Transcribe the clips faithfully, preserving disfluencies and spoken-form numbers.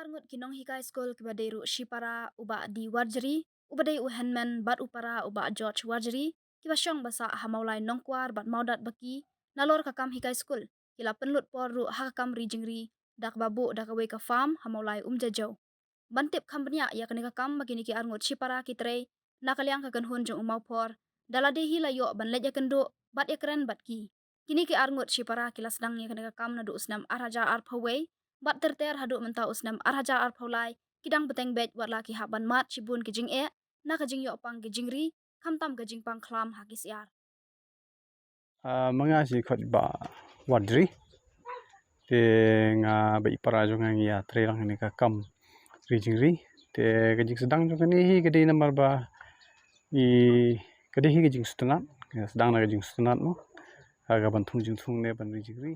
Ngut ki nonghikai skul kiba dei ruh shipara u Bah D Warjri, uba dei u hynmen bad u para u Bah George Warjri, kiba shong ba sah ha Mawlai Nongkwar bad Mawdat Baki, nalor ka kam hikai skul, ki la pynlut por ruh ha ka kam ri jingri, da kaba buh da kawei ka farm ha Mawlai Umjajew. Ban tip kham bniah ïa kane ka kam ba kine ki arngut shipara ki trei na ka liang ka kynhun jong u Mawphor, da lade hi la ïoh ban leit ïakynduh bad ïakren bad ki. Kine ki arngut shipara ki la sdang ïa kane ka kam naduh u snem ar hajar arphew wei, bad ter ter haduh mynta u snem ar hajar arphew lai, ki dang bteng beit wat la ki hap ban mad shibun ki jingeh na ka jingïoh pang ki jingri, khamtam ka jingpang khlam ha ki syiar. Ah, ma nga shi khot Bah Warjri. Te nga bad i para jong nga ngi ïa trei lang ïa kane ka kam ri jingri. Te ka jingsdang jong kane hi ka dei namar ba i ka dei hi ka jingsngewtynnat, ka sdang na ka jingsngewtynnat mo. Ka ban thung jingthung ne ban ri jingri.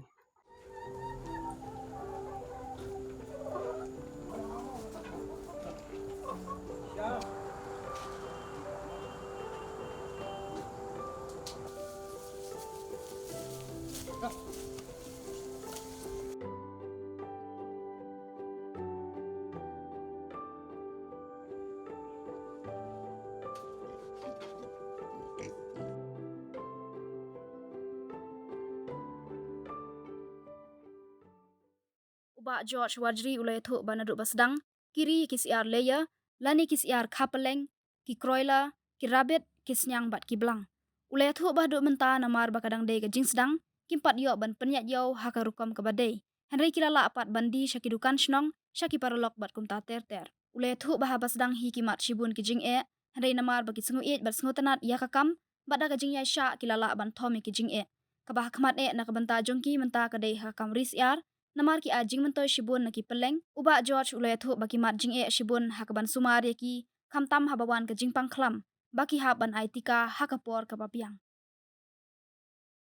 U Bah George Warjri u la ïathuh ba naduh ba sdang ki ri ki syiar layer, lane ki syiar kha pylleng, ki kroiler, ki rabbit, ki sniang bad ki blang. U la ïathuh ba haduh mynta namar ba ka dang dei ka jingsdang, kim pat ïoh ban pynïaid ïew ha ka rukom kaba dei. Hynrei ki la lah pat ban die sha ki dukan shnong, sha ki paralok bad kumta ter ter. U la ïathuh ba haba sdang hi ki mad shibun ki jingeh, hynrei namar ba ki sngew ïeit bad sngewtynnat ïa ka kam, bad da ka jingïaishah ki la lah ban thom ïa ki jingeh. Kaba ha khmat eh na ka bynta jong ki mynta ka dei ha ka kam ri syiar, namar ki ai jingmyntoi shibun na ki pylleng, u Bah George u la ïathuh ba ki mad jingeh shibun ha kaban sumar ïa ki, khamtam haba wan ka jingpang khlam, ba ki hap ban ai tika ha ka por kaba biang.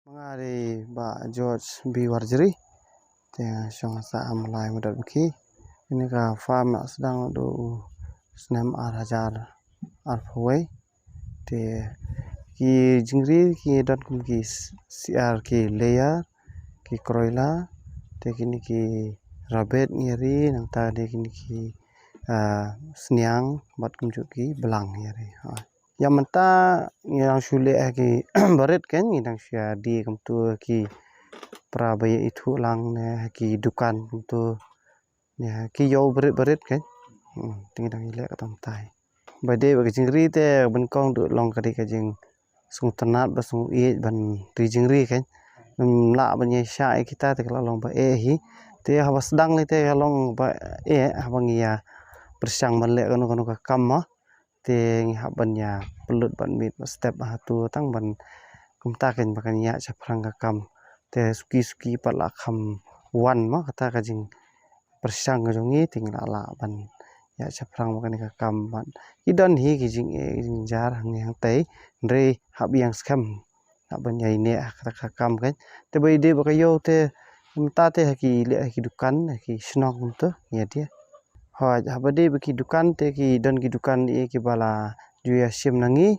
Ma nga dei Bah George B Warjri. Te nga shong sah ha Mawlai Mawdat Baki. Kane ka farm nga sdang naduh u snem ar hajar arphew wei. Te ki jingri ki don kum ki s-, syiar ki layer, ki kroiler, te kine ki rabbit ngi ri, nangta de kine ki, ah, sniang, bad kumjuh ki blang ngi ri. Ha. Ïa mynta ngi dang shu leh ha ki barit kan, ngi dang shu ïa die kumto ki para ba ïa ithuh lang ne ha ki dukan kumto. Ïa ki ïew barit barit kan. Hmm, te ngi dang ïa leh kata mynta. Ba dei ba ki jingri te banyngkong duh long ka dei ka jingsngewtynnat ba sngewïeit ban ri jingri kan. Ym lah ban ïaishah ïa kita te ka la long ba eh hi. Te haba sdang lei te ka long ba eh haba ngi ïa pyrshang ban leh kano kano ka kam mo. Te ngi hap ban ïa pynlut ban miet ba step ba hato tang ban kumta kan ba kan ïa shaphrang ka kam. Te suki suki pat la kham wan mo kata ka jingpyrshang ka jong ngi te ngi la lah ban ïa shaphrang ba kane ka kam ban. Ki don hi ki jingeh jingjynjar hangne hangtai hynrei hap ïeng skhem. Hap ban ïa ine ha kata ka kam kan. Te ba ide ba ka ïew te mynta te ha ki leh ha ki dukan ha ki shnong kumto ïa dia. Hooid, haba dei ba ki dukan te ki don ki dukan ïa kiba la ju ïa shim na ngi.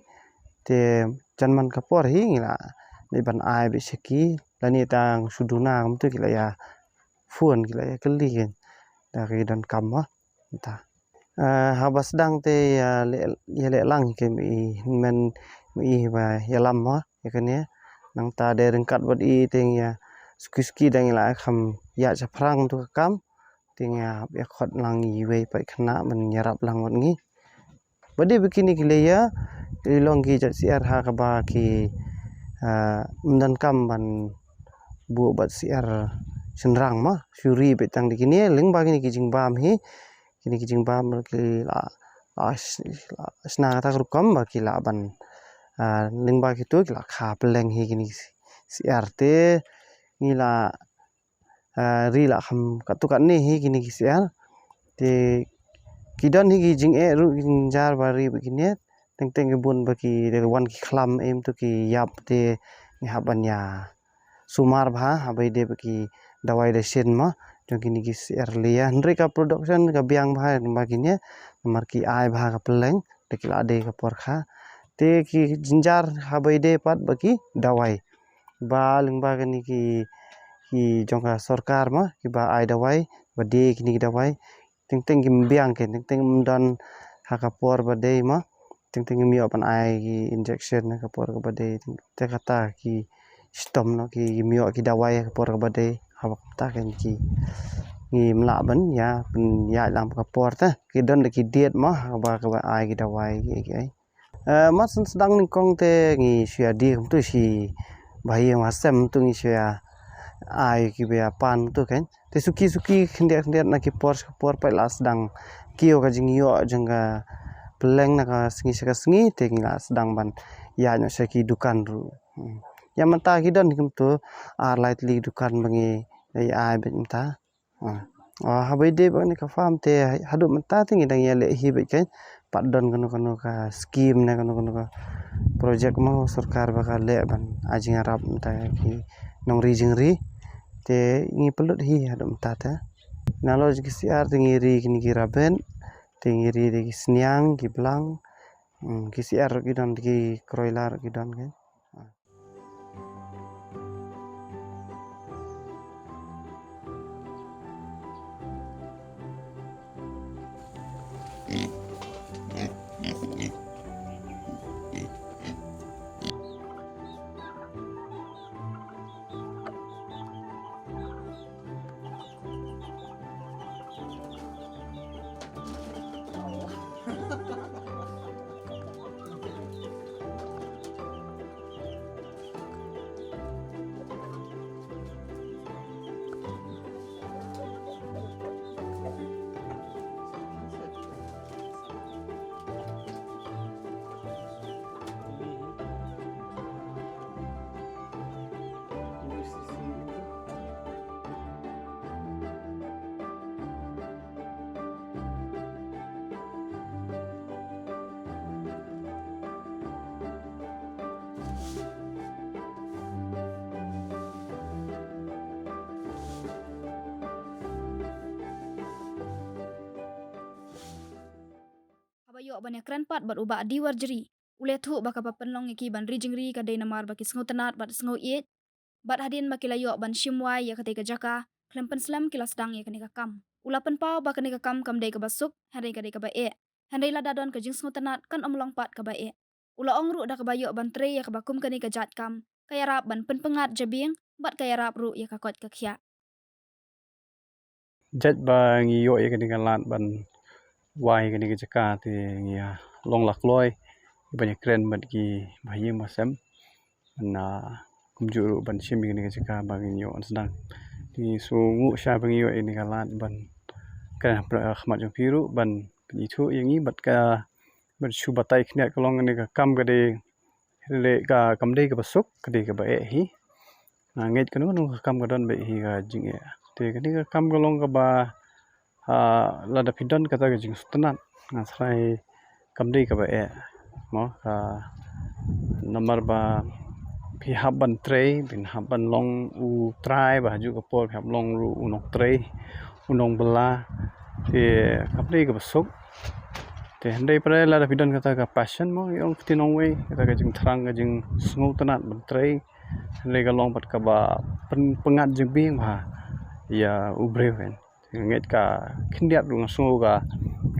Te jan man ka por hi ngi la dei ban ai beit sha ki lane tang shu duna kumto ki la ïa phone ki la ïa kylli kan. Da ki don kam mo. Mynta. Ah, haba sdang te ïa leh, ïa leh lang hi kum i hynmen i ba ïalam mo ïa kane. Nangta de ryngkat bad i te ngi ïa suki suki dang ïa la kham ïa shaphrang tu ka kam. Te ngi ïa hap ïa khot lang iwei pat khynnah ban ïarap lang bad ngi. Ba dei ba kine ki layer, ki long ki jait syiar ha kaba ki, ah, ym donkam ban buh bad syiar shynrang mo, shu ri beit tang da kine, lyngba kine ki jingbam hi, kine ki jingbam ki la, la sh-, la shna kata ka rukom ba ki lah ban, ah, lyngba kitu ki la kha pylleng hi kine ki syiar te, ngi la ah, ri la kham katto katne hi kine ki syiar. Te ki don hi ki jingeh ruh ki jingjar ba ri ba kine. Teng teng ki bun ba ki de wan ki khlam em to ki ïap te ngi hap ban ïa sumar bha haba ide ba ki dawai dashin mo jong kine ki syiar layer. Hynrei ka production ka biang bha ba kine namar ki ai bha ka pylleng. Te ki la dei ka por kha. Te ki jynjar haba ide pat ba ki dawai. Ba lyngba kine ki, ki jong ka sorkar mo, kiba ai dawai, ba die kine ki dawai. Teng teng kim biang kein, teng teng ym don ha ka por ba dei mo. Teng teng kim ïoh ban ai ki injection ha ka por kaba dei. Te kata ki shitom noh, ki kim ïoh ki dawai ha ka por kaba dei. Haba kumta kein ki ngim lah ban ïa pynïaid lang ka por te. Ki don da ki date mo, haba kaba ai ki dawai ki, ki ai. Eh, mar shu sdang nyngkong te ngi shu ïa die kumtu shi ba ïing ba sem tu ngi shu ïa ai ki ba ïa pan kumtu kein. Te suki suki khyndiat khyndiat na ki por sha ki por pat la sdang kiew ka jingïoh jong ka pylleng na ka sngi sha ka sngi te ngi la sdang ban ïaid noh sha ki dukan ruh. Hmm. Ïa mynta ki don kumtu ar lai tylli dukan ba ngi ïa ai beit mynta. Ah. Ah, haba ïadei bad kane ka farm te haduh mynta te ngi dang ïaleh hi beit kein. Pat don kano kano ka scheme ne kano kano ka project mo sorkar ba ka leh ban ai jingïarap mynta ki nongri jingri. Te ngi pynlut hi haduh mynta te. Nalor jong ki syiar te ngi ri kine ki rabbit, te ngi ri de ki sniang, ki blang. Hmm, ki syiar ruh ki don, ki kroiler ruh ki don kein. Haba ïoh ban ïakren pat bad u Bah D. Warjri, u la ïathuh ba kaba pynlong ïa ki ban ri jingri ka dei namar ba ki sngewtynnat bad sngewïeit, bad hadien ba ki la ïoh ban shim wai ïa katei ka jaka, khlem pynslem ki la sdang ïa kane ka kam. U la pynpaw ba kane ka kam kam dei kaba suk, hynrei ka dei kaba eh. Hynrei lada don ka jingsngewtynnat kan ym long pat kaba eh. U la ong ruh da kaba ïoh ban trei ïa kaba kum kane ka jait kam, ka ïarap ban pynpyngngad jabieng, bad ka ïarap ruh ïa ka koit ka khiah. Jait ba ngi ïoh ïa kane ka lad ban wai ïa kane ka jaka te ngi ïa long la kloi ban ïakren bad ki ba ïing ba sem. Ban, ah, kumjuh ruh ban shim ïa kane ka jaka ba ngi ïoh sdang. Te ngi sngewnguh sha ba ngi ïoh ïa kane ka lad ban kren ha khmat jong phi ruh ban pynithuh ïa ngi bad ka, bad shu batai khyndiat ka long kane ka kam ka dei, dei ka kam dei kaba suk, ka dei kaba eh hi. Nga ngeit kano kano ka kam ka don beit hi ka jingeh. Te kane ka kam ka long kaba, ah, lada phi don kata ka jingsngewtynnat, nga tharai kam dei kaba eh. Mo, ka namar ba phi hap ban trei, phi hap ban long u trai, ba ha juh ka por phi hap long ruh u nongtrei, u nongbylla. Te kam dei kaba suk. Te hynrei pat lada phi don kata ka passion mo, ïa ong kti nongwei, kata ka jingthrang, ka jingsngewtynnat ban trei. Hynrei ka long pat kaba pyn-, pyngngad jingbieng bha ïa u briew kan. Te nga ngeit ka khyndiat ruh nga sngew ka,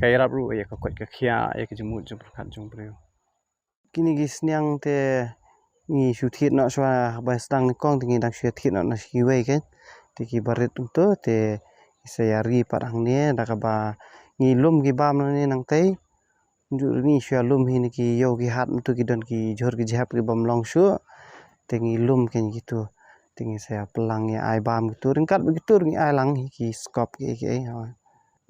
ka ïarap ruh ïa ka koit ka khiah, ïa ka jingmut jingpyrkhat jong u briew. Kine ki sniang te ngi shu thied noh shuwa ba sdang nyngkong te ngi dang shu thied noh na shi wei kan. Te ki barit kumto te ngi sa ïa ri pat hangne da kaba ngi lum ki bam nangne nangtei. Ju ngi shu ïa lum hi na ki ïew ki hat kumto ki don ki jhur ki jhep ki bym long shuh. Te ngi lum kein kitu. Te ngi sa ïa pynlang ïa ai bam kitu. Ryngkat bad kitu ngi ai lang hi ki skop ki, ki, ki.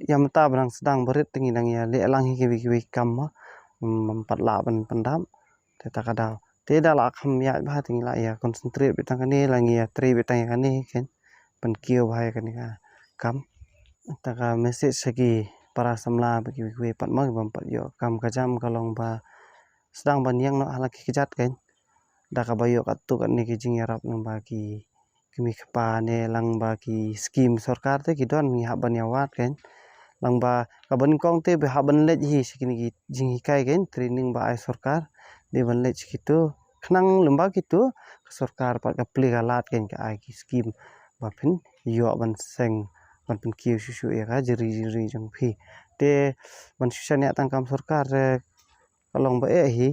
Ïa mynta ba dang sdang barit te ngi dang ïa leh lang hi kiwei kiwei ki kam mo. Ym pat lah ban pyndap. Te ta ka daw. Te da la kham ïaid bha te ngi la ïa concentrate beit tang kane, la ngi ïa trei beit tang ïa kane kein. Pynkiew bha ïa kane ka kam. Ta ka message sha ki para samla bad kiwei kiwei pat mo ki bym pat ïoh kam ka jam ka long ba sdang ban ïeng noh ha la ki kjat kein. Da kaba ïoh katto katne ki jingïarap lyngba ki kmie kpa ne lyngba ki skim sorkar te ki don ngi hap ban ïa wad kein. Lyngba kaba nyngkong te ba hap ban leit hi sha kine ki jinghikai kein, training ba ai sorkar, dei ban leit sha kitu. Khnang lyngba kitu ka sorkar pat ka plie ka lad kein ka ai ki skim ba phin ïoh ban seng ban pynkiew shuh shuh ïa ka jingri jingri jong phi. Te ban shu shaniah tang kam sorkar te ka long ba eh hi.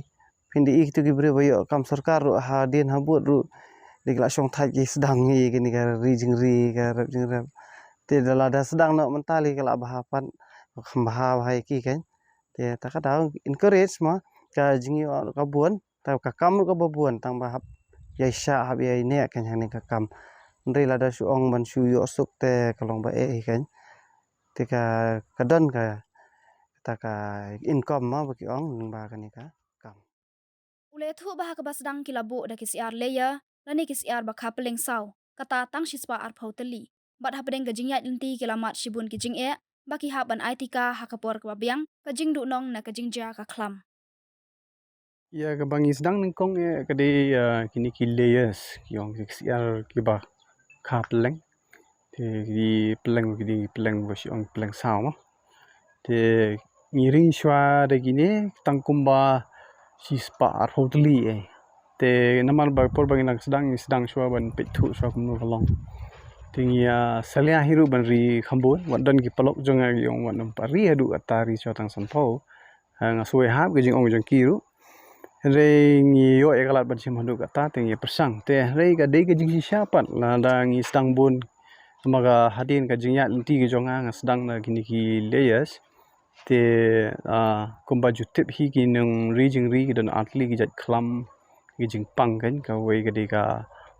Phin da i kito ki briew ba ïoh kam sorkar ruh hadien habud ruh, da ki la shong thait ki sdang ïa kane ka ri jingri ka rep jingrep. Te da lada sdang noh mynta lei ka la bha pat, kham bha bha ïa ki kan. Te ta ka daw encourage ma ka jingïoh ka bun, ta ka kam ruh kaba bun tang ba hap ïai shah hap ïai neh kan hangne ka kam. Hynrei lada shu ong ban shu ïoh suk te ka long ba eh hi kan. Te ka, ka don ka, ta ka income ma ba ki ong ba kane ka kam. U la ïathuh ba ha kaba sdang ki la buh da ki syiar layer lane ki syiar ba kha pylleng saw, kata tang shispah arphew tylli. Bad hapdeng ka jingïaid lynti ki la mad shibun ki jingeh ba ki hap ban ai tika ha ka por kaba biang, ka jingduhnong na ka jingjia ka khlam. Ïa kaba ngi sdang nyngkong eh ka dei, ah, kine ki layers, ki ong ki syiar kiba kha pylleng. Te ki pylleng, ki dei pylleng ba shu ong pylleng saw ma. Te ngi ring shuwa da kine tang kumba shispah arphew tylli eh. Te namar ba por ba ngi nang sdang, ngi sdang shuwa ban peit thuh shuwa kumno ka long. Te ngi ïa salia hi ruh ban ri kham bun, wat don ki paralok jong nga ki ong wat nym pat ri haduh katta, ri shuwa tang sanphew. Ha, nga shu ïahap ka jingong jong ki ruh. Hynrei ngi ïoh ïa ka lad ban shim haduh katta te ngi pyrshang. Te hynrei ka dei ka jingshisha pat lada ngi sdang bun. Namar ka hadien ka jingïaid lynti ka jong nga, nga sdang da kine ki layers. Te, ah, kumba ju tip hi ki nongri jingri ki don artylli ki jait khlam, ki jingpang kan, kawei ka dei ka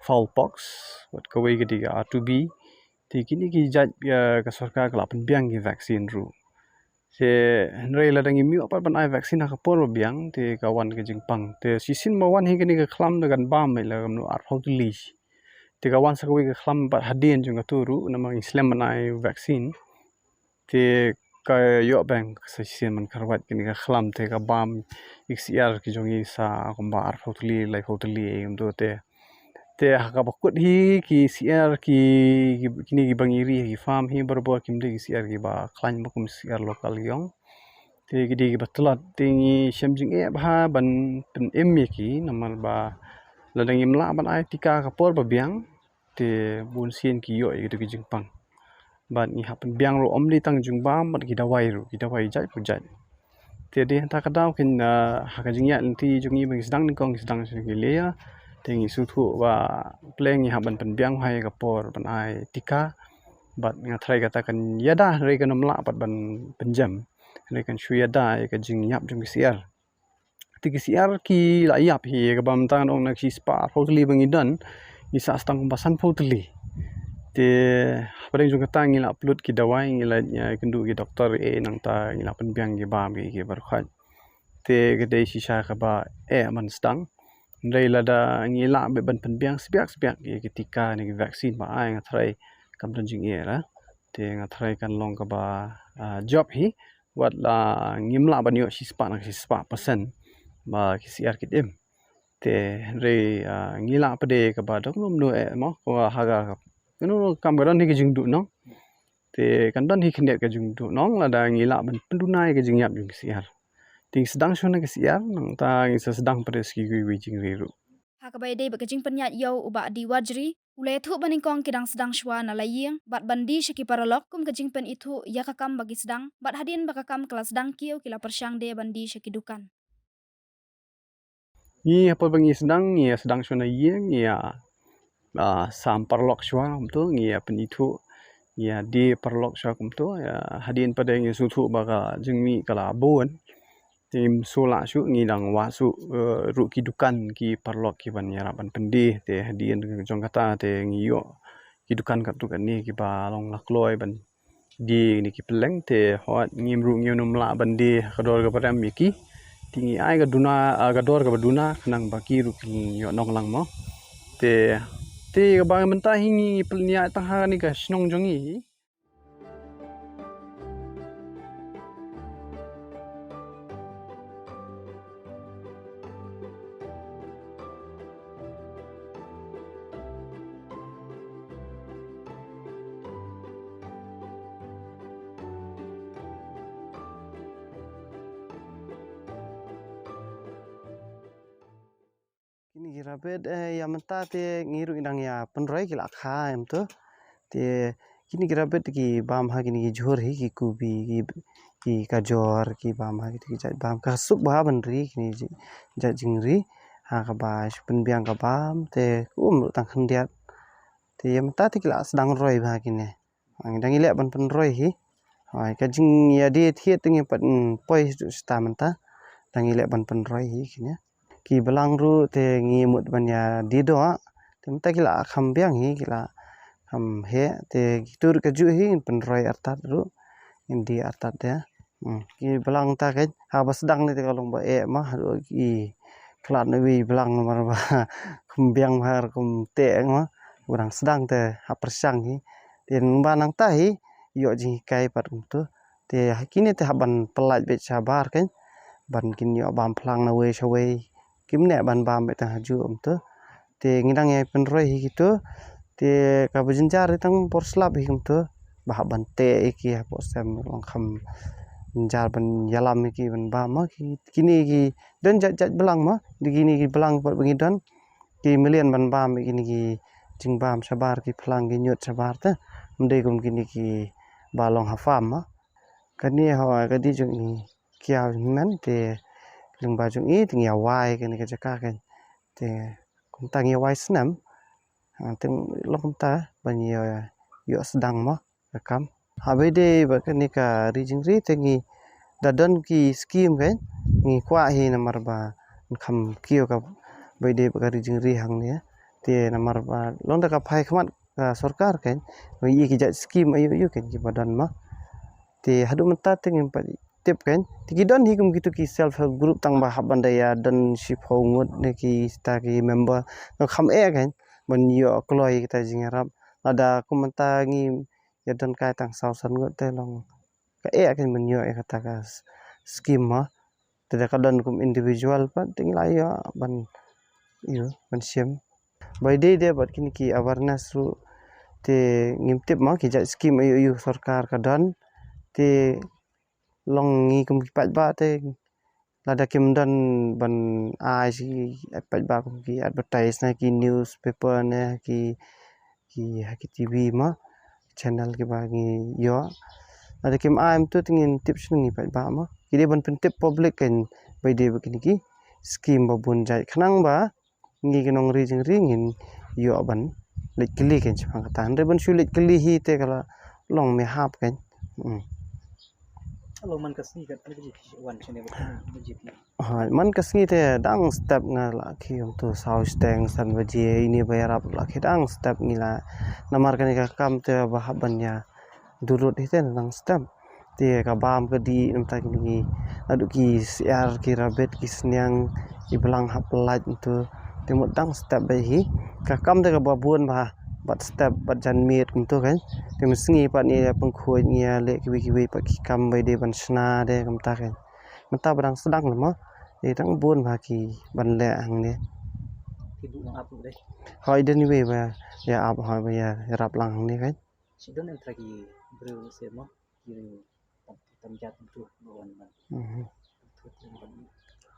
fowl pox, wat kawei ka dei ka R two B. Te kine ki jait, ah, ka sorkar ka la pynbiang ki vaccine ruh. Te hynrei lada ngim ïoh pat ban ai vaccine ha ka por ba biang, te ka wan ka jingpang. Te shisien ba wan hi kane ka khlam da kan bam hi la kumno arphew tylli. Te ka wan sa kawei ka khlam pat hadien jong katu ruh, namar ngi slem ban ai vaccine. Te ka ïoh bang sa shisien ban kharwait kane ka khlam te ka bam ïa ki syiar ki jong ngi sa kumba arphew tylli, laiphew tylli ïa kumto te. Te ha kaba kut hi ki syiar ki, ki, kine kiba ngi ri ha ki farm hi barabor kim dei ki syiar kiba khlaiñ ba kum syiar local ki ong. Te ki dei kiba tlot, te ngi shem jingeh bha ban pynim ïa ki namar ba lada ngim lah ban ai tika ka por ba biang, te bun sien ki ïoh ïa kito ki jingpang. Bad ngi hap pynbiang ruh ym dei tang jingbam bad ki dawai ruh, ki dawai jait pa jait. Te dei hangta ka daw kin, ah, ha ka jingïaid lynti jong ngi ba ngi sdang nyngkong ngi sdang sha ki layer. Te ngi sngewthuh ba pleng ngi hap ban pynbiang ha ïa ka por ban ai tika. Bad nga tharai kata kan ïada hynrei kan ym lah pat ban pynjem. Hynrei kan shu ïada ïa ka jingïap jong ki syiar. Te ki syiar ki la ïap hi, kaba mynta ngan ong na ki spah arphew tylli ba ngi don, ngi sah tang kumba sanphew tylli. Te hapdeng jong kata ngi la pynlut ki dawai, ngi la, eh, kynduh ki doktor, eh, nangta ngi la pynbiang ki bam ki, ki baroh khoit. Te ka dei shisha kaba eh ban sdang. Hynrei lada ngi lah beit ban pynbiang sbiak sbiak ïa ki tika ne ki vaccine ba ai, nga tharai kam don jingeh la. Te nga tharai kan long kaba, ah, jop hi. Wat la ngim lah ban ïoh shispah na shispah percent ba ki syiar ki im. Te hynrei, ah, ngi lah pat de kaba dang ym no eh mo, kaba ha ka, kano kam ka don hi ka jingduhnong. Te kan don hi khyndiat ka jingduhnong lada ngi lah ban pynduna ïa ka jingïap jong ki syiar. Te ngi sdang shuh na ki syiar, nangta ngi sa sdang pat de sa kiwei kiwei jingri ruh. Ha kaba ïadei bad ka jingpynïaid ïew u Bah D Warjri, u la ïathuh ba nyngkong ki dang sdang shuwa na la ïing bad ban die sha ki paralok kum ka jingpynithuh ïa ka kam ba ki sdang, bad hadien ba ka kam ka la sdang kiew ki la pyrshang de ban die sha ki dukan. Ngi ha por ba ngi sdang, ngi ïa sdang shuwa na ïing, ngi ïa, ah, sam paralok shuwa, kumto, ngi ïa pynithuh, ngi ïa die paralok shuwa kumto, ïa hadien pat de ngi sngewthuh ba ka jingmih ka la bun. Te ngim shu lah shuh, ngi dang wad shuh, eh, ruh ki dukan ki paralok ki ban ïarap ban pyndie, te hadien jong kata te ngi ïoh ki dukan katto katne kiba long la kloi ban die ne ki pylleng, te hooid ngim ruh ngim nym lah ban die ha ka dor kaba rem ïa ki. Te ngi ai ka duna, ah, ka dor kaba duna khnang ba ki ruh kin ïoh nonglang mo. Te, te kaba mynta hi ngi pynïaid tang ha kane ka shnong jong ngi hi. Kine ki rabbit, eh, ïa mynta te ngi ruh ngi dang ïa pynroi, ki la kha em to. Te Kini ki rabbit ki bam ha kini ki jhur hi, ki kubi, ki, ki kajor, ki bam ha kini ki jait bam. Ka suk bha ban ri kini ji-, jait jingri. Ha kaba shu pynbiang ka bam te um ruh tang khyndiat. Te ïa mynta te ki la sdang roi bha kine. Ngi dang ïaleh ban pynroi hi. Hoi, ka jingïadie thied te ngi pat, mm, poi sdang mynta. Dang ïaleh ban pynroi hi kine. Ki blang ruh te ngi mut ban ïadie doh. Te mynta ki la kham biang hi, ki la kham heh. Te kito ruh kajuh hi ngin pynroi artat ruh. Ngin die artat te. Hmm, ki blang ta keiñ, haba sdang ne te ka long ba eh ma, haduh ki khlad na wei blang namar ba kham biang bha, kham teh ma, ba dang sdang te ha pyrshang hi. Te nangba nangta hi, ïoh jinghikai pat kumto. Te ha kine te hap ban pyllait beit shabar keiñ, ban kin ïoh bam phlang na wei sha wei. Kim neh ban bam beit tang hajuh kumto. Te ngi dang ïa pynroi hi kito. Te kaba jynjar hi tang por slap hi kumto. Ba hap ban teh ïa ki hapoh sem, long kham jynjar ban ïalam ïa ki ban bam ma. Ki, kine ki don jait jait blang ma. Te kine ki blang pat ba ngi don, ki mlien ban bam ïa kine ki jingbam shabar, ki phlang ki ñiut shabar te. Ym dei kum kine kiba long ha farm ma. Kane hoi, ka dei jong i kiaw hynmen te, lyngba jong i te ngi ïa wai kane ka jaka keiñ. Te kumta ngi ïa wai snem. Ha, te long kumta ban ïa, ïoh sdang ma ka kam. Haba ïadei bad kane ka ri jingri te ngi da don ki skim keiñ, ngi kwah hi namar ba kham kiew kaba ïadei bad ka ri jingri hangne. Te namar ba long da ka phai khmat ka sorkar keiñ, ba ïa ki jait skim aïu aïu keiñ kiba don ma. Te haduh mynta te ngim pat tip keiñ. Te ki don hi kum kito ki self help group tang ba hap ban da ïa don shiphew ngut ne kita ki member. Nga kham eh keiñ ban ïoh kloi kita jingïarap. Lada kum mynta ngi ïa don kai tang saw san ngut te long ka eh keiñ ban ïoh ïa kata ka s-, skim ma. Te da ka don kum individual pat te ngi la ïoh ban, ïoh ban shim. Ba ïadei de bad kine ki awareness ruh te ngim tip ma ki jait skim aïu aïu sorkar ka don. Te long ngi kum ki paidbah te lada kim don ban ai sha ki paidbah kum ki advertise na ki newspaper ne ki, ki ha ki T V ma, channel kiba ngi ïoh. Lada kim ai mynta te ngin tip shuh ngi paidbah ma. Ki dei ban pyntip public keiñ ba ïadei bad kine ki skim ba bun jait khnang ba ngi ki nongri jingri ngin ïoh ban leit kylli keiñ shaphang kata. Hynrei ban shu leit kylli hi te ka la long mihap keiñ. Hmm. Alo, man ka sngi katno baje phi wan shane, ba katno baje phi? Hooid, man ka sngi te dang step nga la khie kumto saw shiteng san baje, ine ba ïarap la khie dang step ngi la. Namar kane ka kam te ba hap ban ïa durut hi te dang step. Te ka bam ka dih namar kine ki, naduh ki syiar, ki rabbit, ki sniang, ki blang hap pyllait kumto. Te mut dang step beit hi. Ka kam te kaba bun bha, bad step, bad janmiet kumto keiñ. Te mynsngi pat ngi ïa pynkhuid, ngi ïa leh kiwei kiwei pat ki kam ba ïadei ban shna de kumta keiñ. Mynta ba dang sdang lem mo. Te dang bun bha ki ban leh hangne. Ki buh lang ap de. Hooid, don iwei ba ïa ap, hooid, ba ïa, ïarap lang hangne keiñ. Shi don em tra ki briew se mo, ki tam, tam jat tu, mo wan man. Mhm. Tu, tu, wan.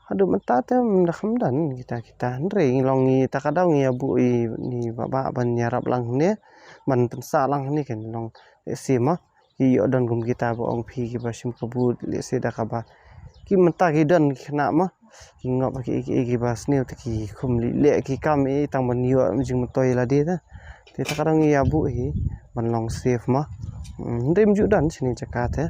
Haduh mynta te ym da kham don kita, kita. Hynrei ngi long ngi ta ka daw ngi ïa buh ïa ini ba, ba ban ïarap lang hangne, ban pynsah lang hangne keiñ long lehse mo. Ki ïoh don kum kita ba ong phi kiba shim kabu lehse da kaba. Ki mynta ki don ki khynnah mo. Ki ngop ha kiei kiei kiba sniew te ki khum leh leh ki kam ei tang ban ïoh jingmyntoi lade te. Te ta ka daw ngi ïa buh hi ban long safe mo. Hmm, hynrei ym ju don shane jaka te.